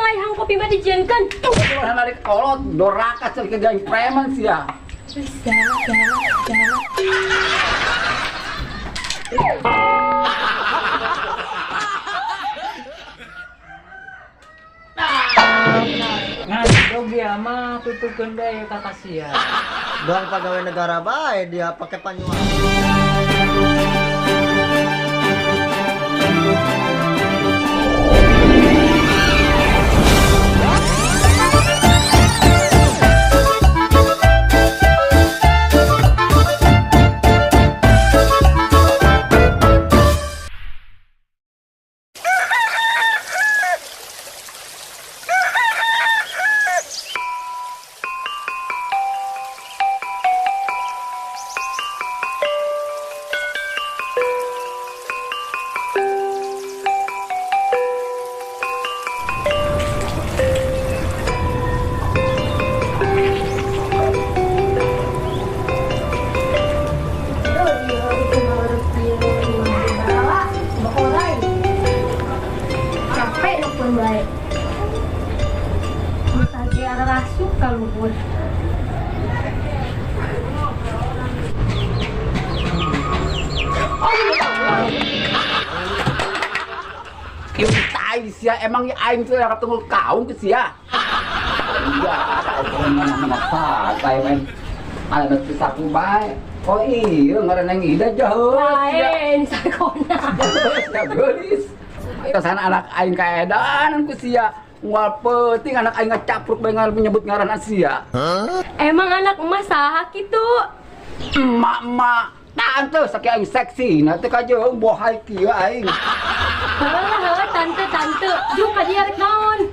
aing kopi mah dijieunkeun. Tuh narik kolot doraka cek ke aing preman sia. Ngadog dia mah tutukeun deui ka kasia. Doang pegawai negara bae dia pakai panyuan. Sia emang aing tuh yang ketemu kaum ke sia. Iya, main ada sapu bae. Oh iya, ngaran yang ida jauh. Lain sakona. Sia geulis. Kesan anak aing kaedanan ku sia. Moal peuting anak aing ngacapruk bae menyebut ngaran sia. Emang anak emas saha kitu? Emak-emak. Tante saking aing seksi, nanti kajeung bohai kieu aing. Heuh, tante, juk ka dieu rek naon?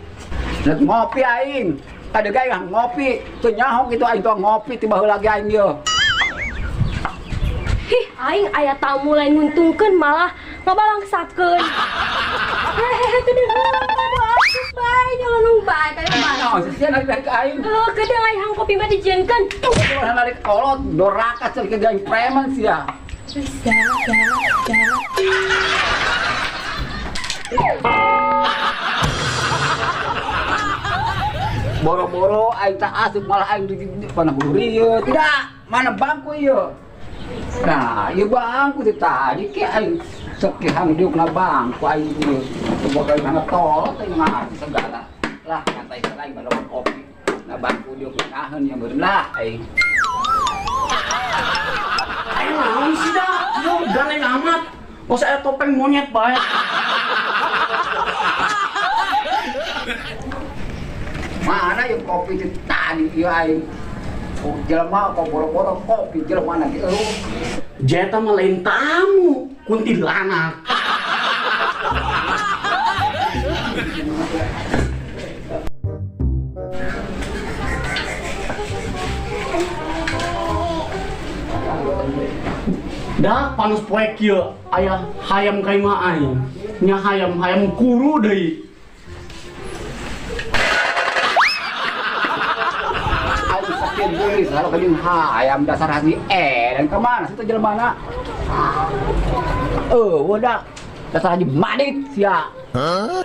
Rek ngopi aing. Tadi ge aing ngopi, teu nyaho kitu aing tuh ngopi tiba heula ge aing ieu. Hih, aing aya tamu lain nguntungkeun malah ngabalangsakeun. Hehehe, teu deungeun asup bae nyolong bae ka bae. Naon sih sia narik ka aing? Heuh, kedeung aing hang kopi mah dijieunkeun. Tuh narik kolot doraka cek ke aing preman sia. Boro-boro aing tak asup malah aing di mana huri ieu. Tidak, mana bangku ieu. Nah, ieu bangku teh tadi ke aing sok hang diuk na bangku aing ieu. Coba aing hang tolot aing ngasih segala. Lah, nyantai heula aing balong kopi. Na bangku diuk naheun nya meureun lah aing. Aing naon sih da? Yo gandeng amat. Kok saya topeng monyet bae. Mana yang kopi itu tadi ieu aing. Oh, jelema kok boro-boro kopi jelema lagi eueuh. Jeta mah lain tamu, kuntilanak. Dah panas poe kieu aya hayam ka imah aing. Nya hayam kuru deui. Gelis kalau kajing hayam dasar hati dan kemana situ jelema na? Udah dasar haji madit sia. Hah?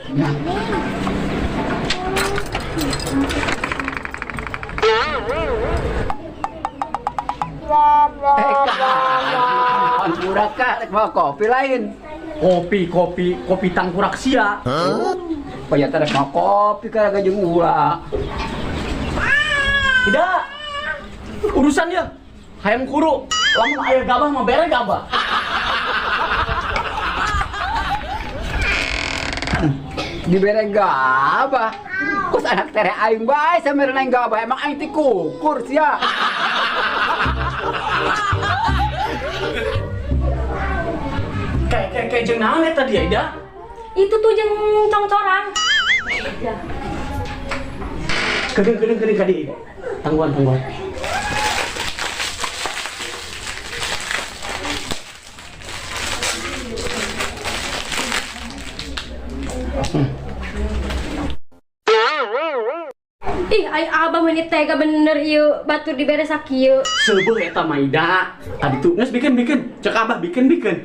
Tangkurak kah? Mau kopi lain? Kopi tangkurak sia. Payah rek mau kopi kah kajing ulah. Tidak. Urusan dia hayam kuru, lamun aya gabah mah bere gabah. Dibere gabah. Kus anak tere aing bae samere aing gabah, emang aing ti kukur sia. Kayak jeung naon eta dia, Ida? Itu tuh jeung congcorang. Ya. Kedeung ka dieu. Tangguhan. Ih, ai abah meni tega bener ieu batur dibere sakieu. Seubeuh eta mah Ida. Tadi tuh geus bikin. Cek abah bikin. Bikin.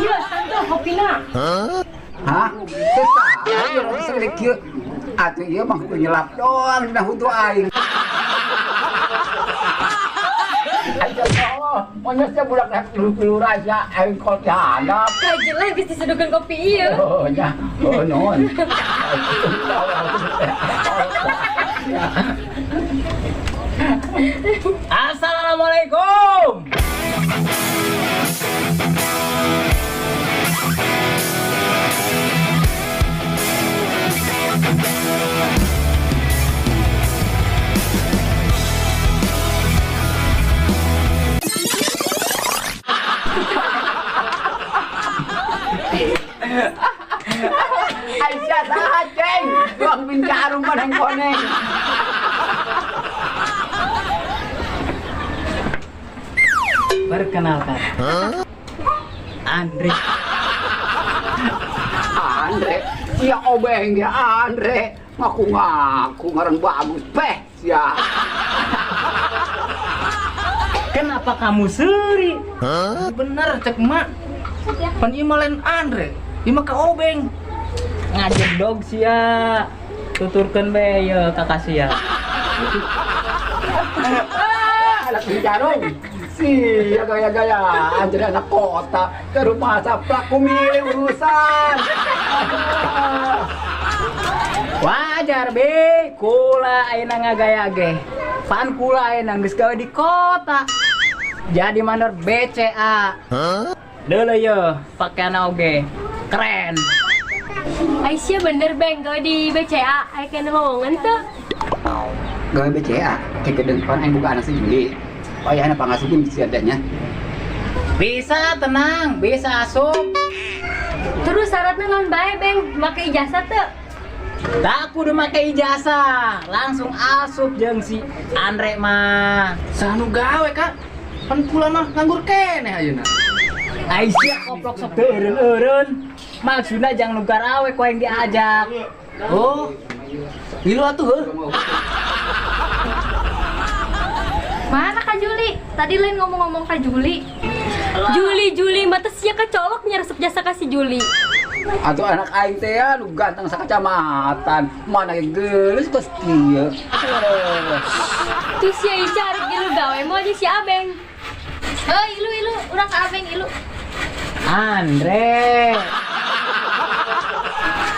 Ieu tante kopina. Hah? Hah? Teu salah ieu roti sagede kieu. Atuh ieu mah kudu nyelap doang dina huntu aing. Ayo Allah, monyetnya budak dah tilu raja, aing kolot di handap. Kajeleh geus disuduhkeun kopi ieu. Oh nya, oh nuhun. Assalamualaikum. Aisyah saha ceng, ruang bincarum koneng koneng. Perkenalkan, Andre. Andre, sia obeng dia Andre, ngaku-ngaku ngaran bagus peh sia. Kenapa kamu seri? Bener cek mak. Pan ieu mah lain Andre, ieu mah ka obeng. Ngajedog sia. Tuturkeun be ye kakak sia. Anak jarum. Sia gaya-gayaan jadi anak kota ke rumah saplak kumili urusan. Wajar be, kula ayeuna ngagaya ge. Pan kula ayeuna geus gawe di kota. Jadi mandor BCA. Deuleu ye, pakaian oge. Keren. Aisyah bener beng gawe di BCA, aya kena lowongan teu. Gawe BCA, kegedeng pan aing boga anak si Juli. Oh ya, anak pangasupin si adanya. Bisa tenang, bisa asup. Terus syaratnya naon bae beng, make ijazah teu? Tak kudu make ijazah, langsung asup jeung si Andre mah. Saha nu gawe kak? Pan kula mah nganggur keneh ayeuna. Aisyah koplok sok teu eureun-eureun. Maksudna jang nu garawe ku aing diajak. Oh. Ngilu atuh heuh. Mana Kak Juli? Tadi lain ngomong-ngomong Kak Juli. Juli, Juli, mata sia kecolok nyeresep jasa kasih Juli. Atau anak aing teh ya, nu ganteng sakacamatan. Mana ge geulis kos kieu. Tuh sia Ica arek ilu gawe mau jeung si Abeng. Heuh, ilu ilu, urang ka Abeng ilu. Andre.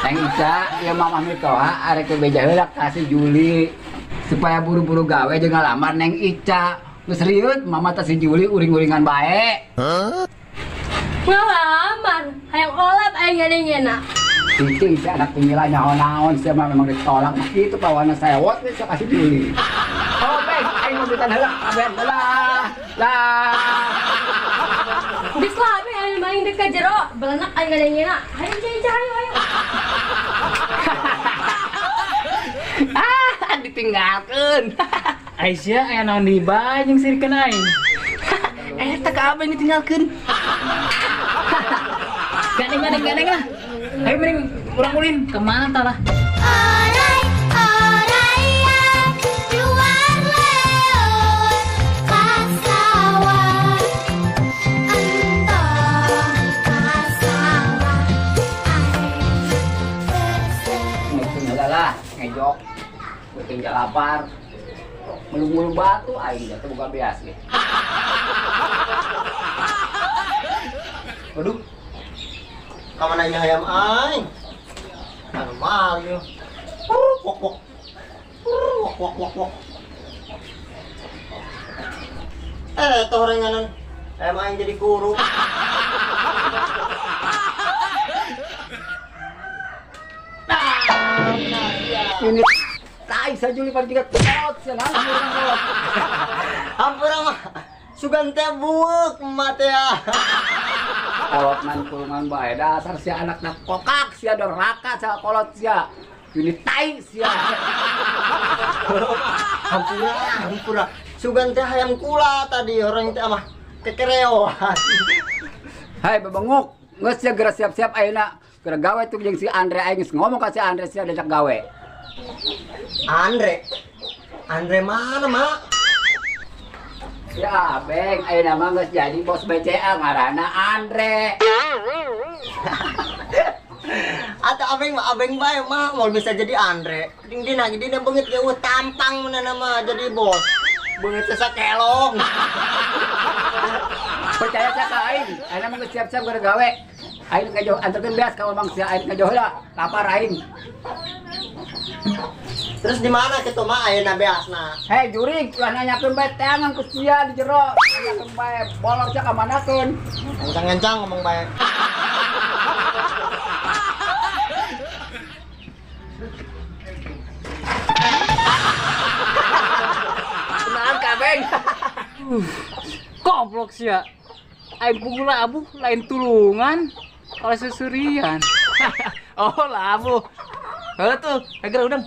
Neng Ica, ya mamah mitoha arek beja heula ka si Juli. Supaya buru-buru gawe jeung ngalamar Neng Ica. Geus riut mama teh si Juli uring-uringan bae. Ngalamar, hayang olap aing ngadengena. Cicing si anak pemila nyaho-naon sia mah memang ditolak mah kitu pawana sewot we sia ka si Juli. Oh beng, aing mau bitan heula kabeh lah. Lah. Geus lah abeng aing main deuk ka jero, belenak aing ngadengena. Hayu Ica, Ica, hayu hayu. Ah, ditinggalkeun. Aisyah aya naon deui bae jeung sirikeun aing. Eta ka abeng ditinggalkeun. Gandeng gandeng gandeng lah. Ayo mending urang ulin kemana tah lah. Orai, oraian, keluar leon, kasawah, entong kasawah, Ngitung heula lah, ngejok. Beuteung lapar. Melung-melung batu aing jatuh buka beas ge. Waduh. Kamana ieu hayam aing? Anu mal ieu. Wok wok. Wok wok wok wok. Eh, toh horenganan. Hayam aing jadi kuru. Ini tai sa Juli pan tiga kolot sia naon urang kolot. Hampura mah. Sugan teh bueuk emak teh. Kolot man kurungan bae dasar sia anakna kokak sia doraka sia kolot sia. Ini tai sia. Hampura, hampura. Sugan teh hayam kula tadi orang teh mah kekereoan. Hai bebenguk, geus sia geura siap-siap ayeuna. Geura gawe tuh jeung si Andre aing geus ngomong ka si Andre sia diajak gawe. Andre. Andre mana, Mak? Ya, Beng, ayeuna mah geus jadi bos BCA ngaranna Andre. Da abeng mah abeng bae mah mau bisa jadi Andre. Ding dina dina beungit ge eueuh tampang mana nama jadi bos. Beungit sakelong. Percaya sia ka aing. Aing mah geus siap-siap gara gawe. Aing ngajoh anterkeun beas ka mamang sia aing ngajoh heula. Lapar aing. Terus di mana kitu mah ayeuna beasna? Hei jurig, ulah nanyakeun bae teangan ku sia di jero. Nanyakeun bae bolor sia ka manakeun. Ngencang-ngencang ngomong bae. Kunaon kabeng? Goblok sia. Aing punggung labuh lain tulungan kalau susurian. Oh, labuh. Heuh tuh, agar udang.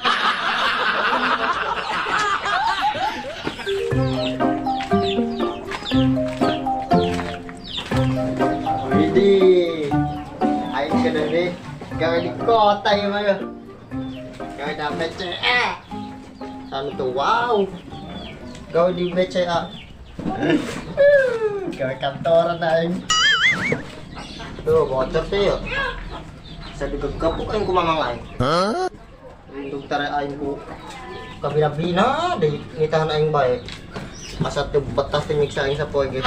Widih. Aing kedeui gawe di kota ieu mah yeuh. Gawe di BCA. Anu tuh wow. Gawe di BCA. Gawe kantoran aing. Tuh bocor teh yeuh. Bisa digegepuk aing ku mamang aing. Hah? Indung tare aing ku kabina-bina deui ngitahan aing bae. Asa teu betah teh nyiksa aing sapoe ge.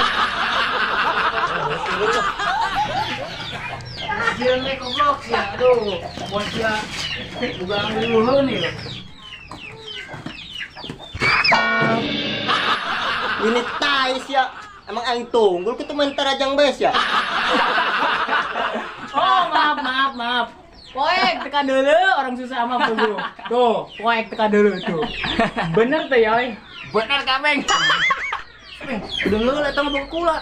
Sieun we goblok sia. Aduh, bos sia boga angguheun ieu. Ini tai sia. Emang aing tunggul kitu main tarajang bae sia. Oh, maaf, maaf, maaf. Poek teka dulu orang susah sama pugu. Tuh, poek teka dulu tuh. Bener tuh yoy. Bener kabeng. Udah ngeula eta mah boga kula.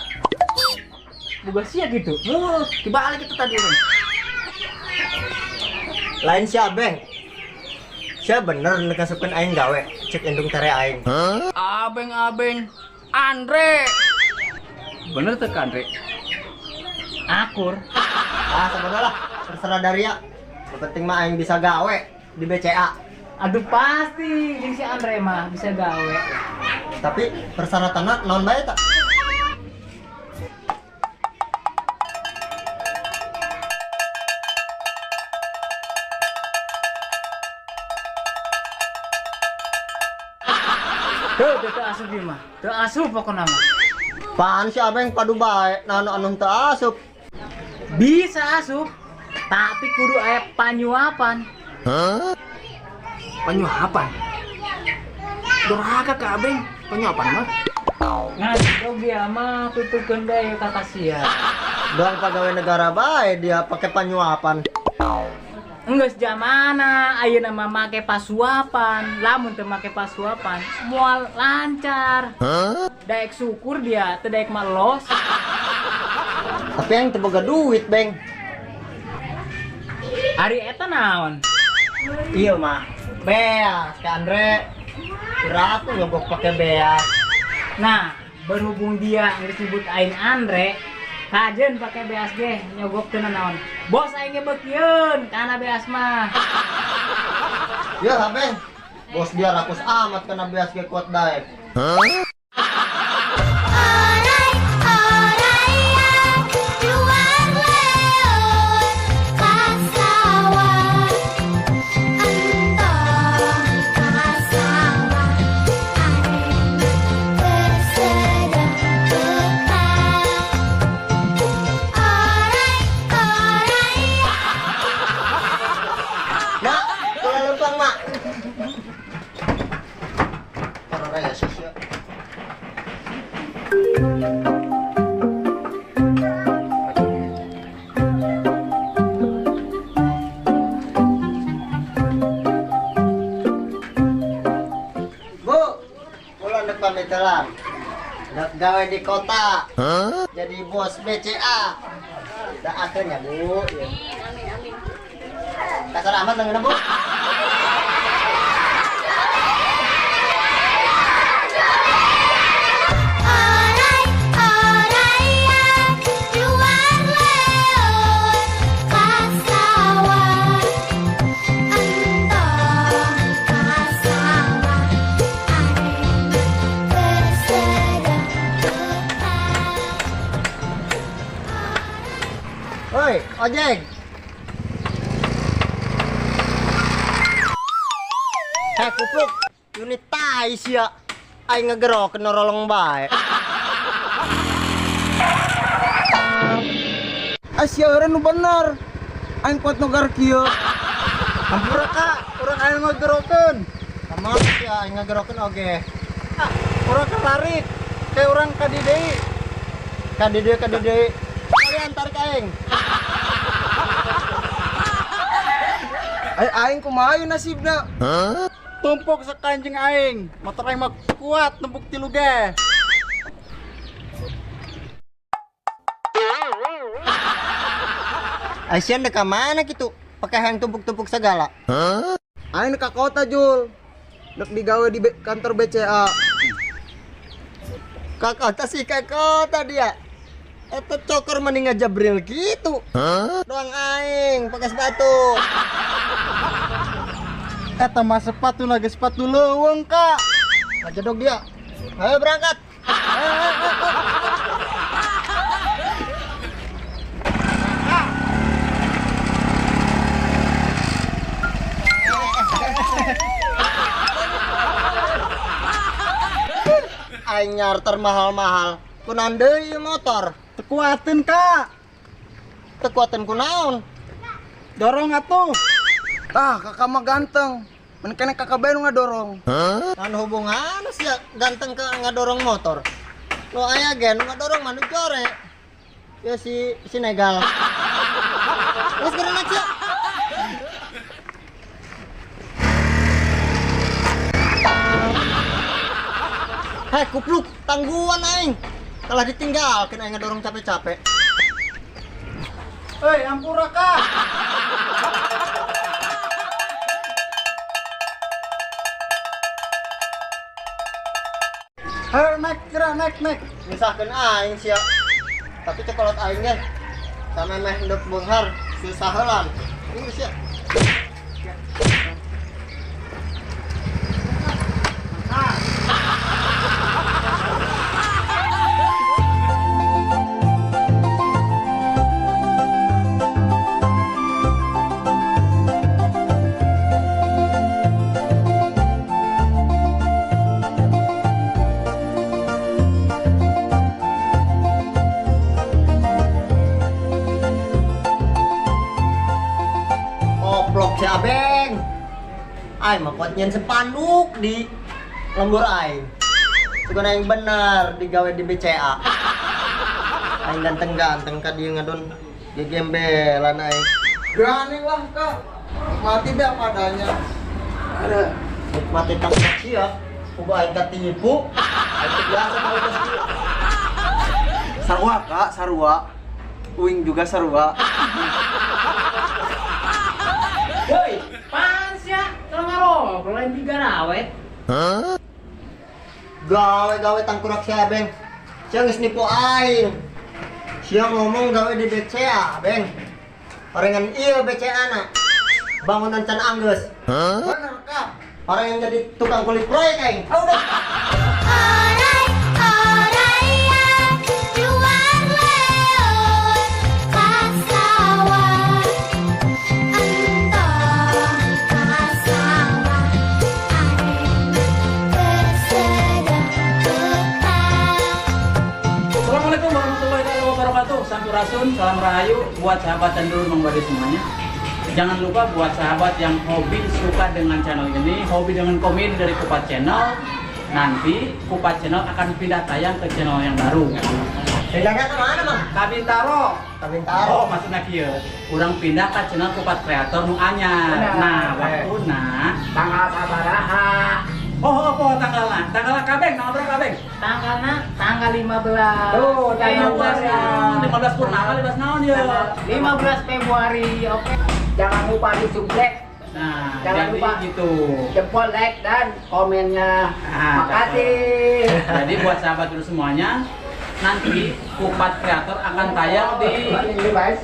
Boga sia gitu. Heuh, dibalik itu tadi urang. Lain sia beng. Sia bener nu kasupkeun aing gawe, cek indung tere aing. Abeng abeng. Andre. Bener teu ka Andre? Akur. Ah, sabodo lah, terserah Daria. Yang penting mah aing bisa gawe di BCA. Aduh pasti jeung si Andre mah bisa gawe. Tapi persyaratanna naon bae tak? Tuh, teu asup ieu mah. Teu asup pokona mah. Pan si abeng padu bae, naon anu teu asup. Bisa asup, tapi kudu aya panyuapan. Hah? Panyuapan? Durhaka ka abeng, panyuapan mah. Ngaco dia mah tuturkeun bae ka sia. Doang pegawai negara bae dia pakai panyuapan. Enggeus jamana ayeuna mah make pasuapan. Lamun teu make pasuapan moal lancar. Huh? Daek syukur dia, teu daek mah los. Tapi yang teu boga duit, Beng. Ari eta naon? Iya mah, beas ka Andre. Kira aku nyogok pake beas. Nah, berhubung dia geus nyebut aing Andre, kajen pake beas ge nyogok teu naon. Bos aing ge beukieun kana beas mah. Ya, Beng. Bos dia rakus amat kana beas ge kuat daek. Hah? Gawe di kota, huh? Jadi bos BCA. Udah akhirnya bu. Amin, amin, amin. Kasar amat lengan bu. Oi, ojek. Kupluk, unit tai sia. Aing ngegerokeun rolong bae. Asia eureun nu bener. Aing kuat nogar kieu. Hampura Kak, urang aing ngegerokeun. Kumaha sia aing ngegerokeun oge. Urang ketarik. Kayak urang ka di deui. Ka di deui, ka di deui. Kalian tarik aing. Ay aing kumaha ieu nasibna? Tumpuk sakanjeng aing. Motor aing mah kuat nembuk tilu ge. Asian deka mana gitu? Pakai yang tumpuk-tumpuk segala. Aing ka kota Jul. Dek digawe di kantor BCA. Ka kota sih ka kota dia. Eta cokor mending ngajabril gitu. Doang aing pakai sepatu. Eta mah sepatu lagi sepatu leuweung Kak. Ngajedog dia. Ayo berangkat. Aing nyarter mahal-mahal. Kunaon deui motor? Tekuateun Kak. Tekuateun kunaon? Dorong atuh. Ah, kakak mah ganteng. Men kene kakak bae nu ngadorong. Naon hubungan sia ganteng ke ngadorong motor? Nu aya ge nu ngadorong mah nu core. Ya si Senegal. Geus geura sia. Hei kupluk, tangguhan aing. Kalah ditinggalkeun aing ngadorong capek-capek. Hei, ampura Kak. Hei, naik, gerak, naik, naik. Nyusahkeun aing sia. Tapi cokolot aing ge sama meh endek beunghar susah heulan. Ini sia. Koplok si Abeng. Aing mah kuat nyen sepanduk di lembur aing. Sugan aing bener digawe di BCA. Aing ganteng-ganteng ka dieu ngadon gegembelan aing. Berani lah Kak. Mati be apa adanya. Ada nikmati tangkap sia. Uga aing katipu. Aing teu biasa kalau geus kieu. Sarua Kak, sarua. Uing juga sarua. Woi, pan sia, kalau ngarok, lain tiga rawet. Gawe-gawe tangkurak si Abeng. Sia geus nipu aing. Sia ngomong gawe di BCA, Beng. Parengan ieu BCA na. Bangunan can anggeus. Bener Kak. Orang yang jadi tukang kulit proyek aing. Ah udah. Assalamualaikum warahmatullahi wabarakatuh. Sampurasun, salam rahayu buat sahabat dan dulur Mang Bade semuanya. Jangan lupa buat sahabat yang hobi suka dengan channel ini, hobi dengan komedi dari Kupat Channel, nanti Kupat Channel akan pindah tayang ke channel yang baru. Pindahnya ke mana, Mang? Ka Bintaro. Ka Bintaro. Oh, maksudnya kieu. Urang pindah ke channel Kupat Kreator nu anyar. Nah, waktuna Tanggal sabaraha? Oh, apa tanggalna? Tanggalna kabeng, tanggal berapa kabeng? Tanggalna tanggal 15. Tuh, tanggal 15 purnama, 15 naon ya? 15 Februari, oke. Jangan lupa di-subscribe. Nah, jangan jadi lupa gitu. Jempol, like dan komennya. Nah, makasih. Jadi buat sahabat dulu semuanya, nanti Kupat Kreator akan tayang di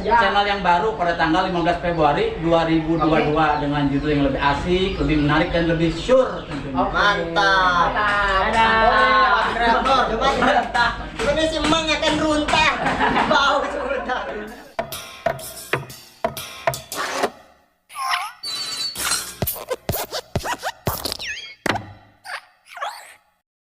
channel yang baru pada tanggal 15 Februari 2022 dengan judul yang lebih asik, lebih menarik dan lebih sure tentunya. Mantap. Mantap. Kreator, cuman runtah. Ini si Mang akan runtah. Bau sudah.